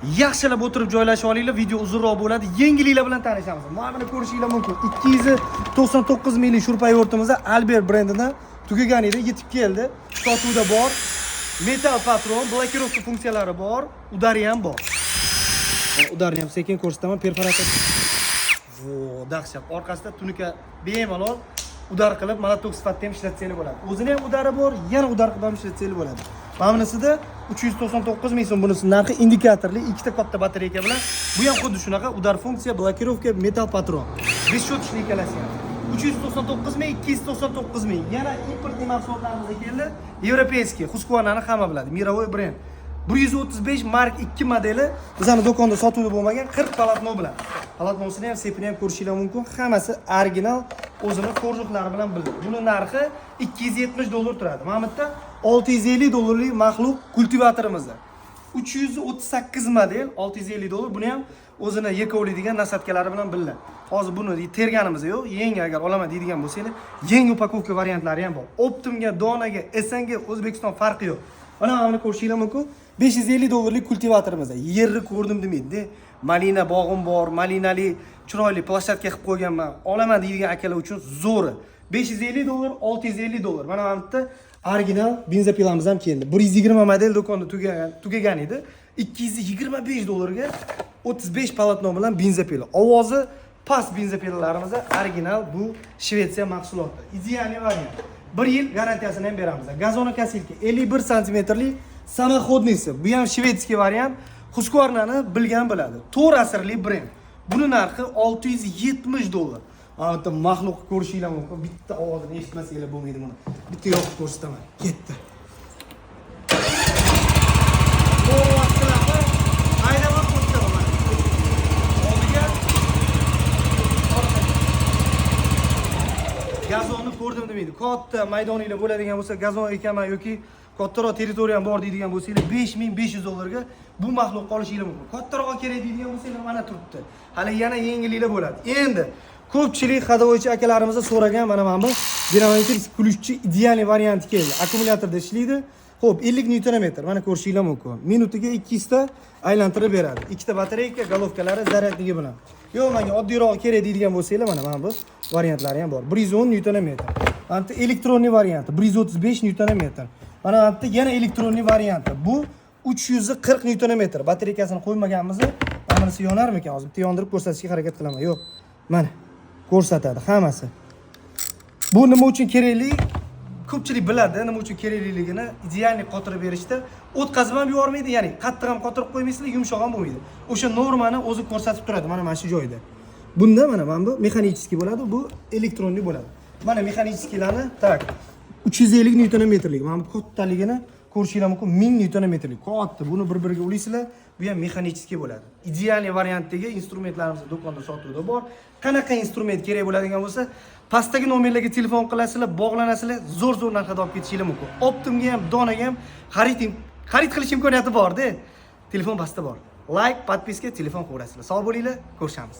Yaxshilab o'tirib joylashib olinglar, video uzunroq bo'ladi. Yengilliklar bilan tanishamiz. Mana buni ko'rishinglar mumkin. 299 minglik шуруповёрт imiz Albert brendidan tugagan edi, yetib keldi. Sotuvda bor. Metal patron, блокировка funksiyalari bor, удар i ham bor. Mana удар ni ham sekin ko'rsataman, perforator. Vo, dahshat. Orqasida tunuka, bemalol удар qilib, молоток sifatida ham ishlatsanglar bo'ladi. O'zini ham удар i bor, yana удар qilib ham ishlatsanglar bo'ladi. Mana bunisida 399 ming so'm bunisi narxi, indikatorli, ikkita katta batareyka bilan. Bu ham xuddi shunaqa удар funksiya, блокировка, metal patron. Бесщёточный ikkalasi ham. 399 ming, 299 ming. Yana импортный mahsulotlarimiz keldi. Европейский, Husqvarnani hamma biladi. Мировой brend. 135 Mark 2 modeli bizani do'konda sotuvda bo'lmagan, 40 полотно bilan. Полотно sini ham, sepini ham ko'rishinglar mumkin. Hammasi original, o'zini кожух lari bilan birga. Buni narxi 270 dollar turadi. Mana bu yerda 650 dollarlik maxluq kultivatorimiz. 338 model, 650 dollar. Buni ham o'zini yekovlaydigan насадка lari bilan birga. Hozir buni terganimiz yo'q. Yangi agar olaman deydigan bo'lsanglar, yangi упаковка variantlari ham bor. Оптом ga, donaga, СНГ, O'zbekiston, farqi yo'q. Mana buni ko'rishinglar mumkin. 550 dollarlik kultivatorimiz. Yerni ko'rdim demaydi. Malina bog'im bor, malinali chiroyli площадка qilib qo'yganman. Olaman deydigan akalar uchun zo'ri. 550 dollar, 650 dollar. Mana bu yerda original бензопила miz ham keldi. 120 model do'konda tugagan edi. 225 dollarga 35 полотно bilan бензопила. Ovozi past бензопила larimiz original, bu Shvetsiya mahsuloti. Идеальный variant. 1 yil garantiyasini ham beramiz. Газонокосилка 51 santimetrli самоходный si. Bu ham шведский variant. Husqvarnani bilgan biladi. 4 asrlik brend. Buni narxi 670 dollar. Mana bitta maxluq ko'rishinglar mumkin. Bitta ovozini eshitmasanglar bo'lmaydi buni. Bitta yoqib ko'rsataman. Ketdi. Bo'lyaptilar. Haydab ham ko'rsataman. Oldiga, orqaga. Gazonni ko'rdim demaydi. Katta maydoninglar bo'ladigan bo'lsa, gazon ekaman yoki kattaroq territoriyam bor deydigan bo'lsanglar, 5500 dollarga bu maxluq olishinglar mumkin. Kattarog'i kerak deydigan bo'lsanglar, mana turibdi. Hali yana yengilliklar bo'ladi. Endi ko'pchilik ходовой chi akalarimiz so'ragan mana bu dinamometr ключ chi идеальный varianti keldi. Akkumulyatorda ishlaydi. Xo'p, 50 newton metr, mana ko'rishinglar mumkin. Minutiga 200 ta aylantirib beradi. Ikkita batareyka, головка lari зарядник i bilan. Yo'q, menga oddiyrog'i kerak deydigan bo'lsanglar, mana bu variantlari ham bor. 110 newton metr. Mana bu электронный varianti 135 newton metr. Mana bu yerda yana электронный varianti. Bu 340 newton metr. Batareykasini qo'ymaganmiz. Mana bunisi yonarmikan? Hozir bitta yondirib ko'rsatishga harakat qilaman. Yo'q. Mana ko'rsatadi hammasi. Bu nima uchun kerakli? Ko'pchilik biladi nima uchun kerakliligini. Идеальный qotirib berishda o'tkazib ham yubormaydi, ya'ni qattiq ham qotirib qo'ymaysizlar, yumshoq ham bo'lmaydi. O'sha normani o'zi ko'rsatib turadi mana shu joyda. Bunda mana bu механический bo'ladi, bu электронный bo'ladi. Mana механический larni, так, 350 newton metrlik. Mana bu kattaligini ko'rishinglar mumkin, 1000 newton metrlik. Katta. Buni bir-biriga ulaysizlar, bu ham механический bo'ladi. Идеальный variantdagi instrumentlarimiz do'konda sotuvda bor. Qanaqa instrument kerak bo'ladigan bo'lsa, pastdagi nomerlarga telefon qilasizlar, bog'lanasizlar, zo'r zo'r narxda olib ketishinglar mumkin. Оптом ga ham, donaga ham xarid qilish imkoniyati bor-da. Telefon pastda bor. Лайк, подписка, telefon qilaverasizlar. Sog' bo'linglar, ko'rishamiz.